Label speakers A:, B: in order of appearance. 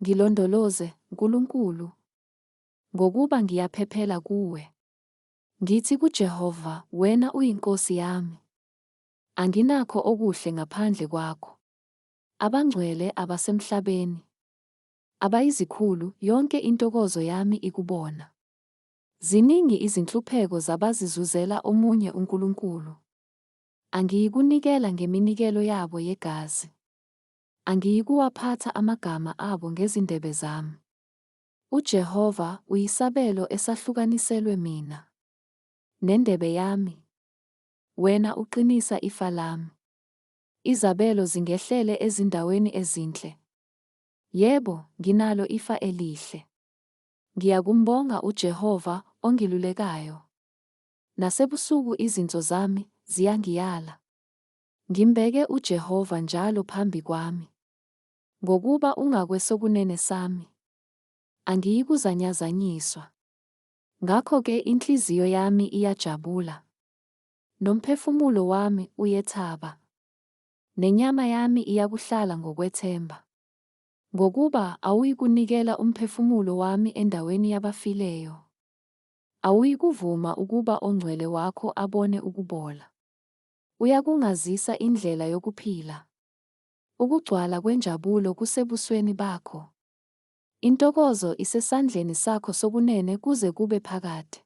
A: Ngilondoloze, Nkulunkulu, ngokuba ngiyaphephela kuwe. Ngithi kuJehova, Wena uyiNkosi yami. Anginakho okuhle ngaphandle kwakho. Abangcwele abasemhlabeni, abayizikhulu, yonke intokozo yami ikubona. Ziningi izinhlupheko zabazizuzela omunye unkulunkulu. Angiyikunikela ngeminikelo yabo yegazi. Angiyikuwaphatha amagama abo ngezindebe zami. UJehova uyisabelo esahlukaniselwe mina. Nendebe yami. Wena uqinisa ifa lami. Izabelo zingehlele ezindaweni ezinhle. Yebo, nginalo ifa elihle. Ngiyakumbonga uJehova ongilulekayo. Nasebusuku izinso zami ziyangiyala. Ngimbeke uJehova njalo phambi kwami. Ngokuba ungakwesokunene sami, angiyikuzanyazanyiswa. Ngakho-ke inhliziyo yami iyajabula, nomphefumulo wami uyethaba, nenyama yami iyakuhlala ngokwethemba. Ngokuba awuyikunikela umphefumulo wami endaweni yabafileyo, awuyikuvuma ukuba oNgcwele wakho abone ukubola. Uyakungazisa indlela yokuphila. Ukugcwala kwenjabulo kusebusweni bakho. Intokozo isesandleni sakho sokunene kuze kube phakade.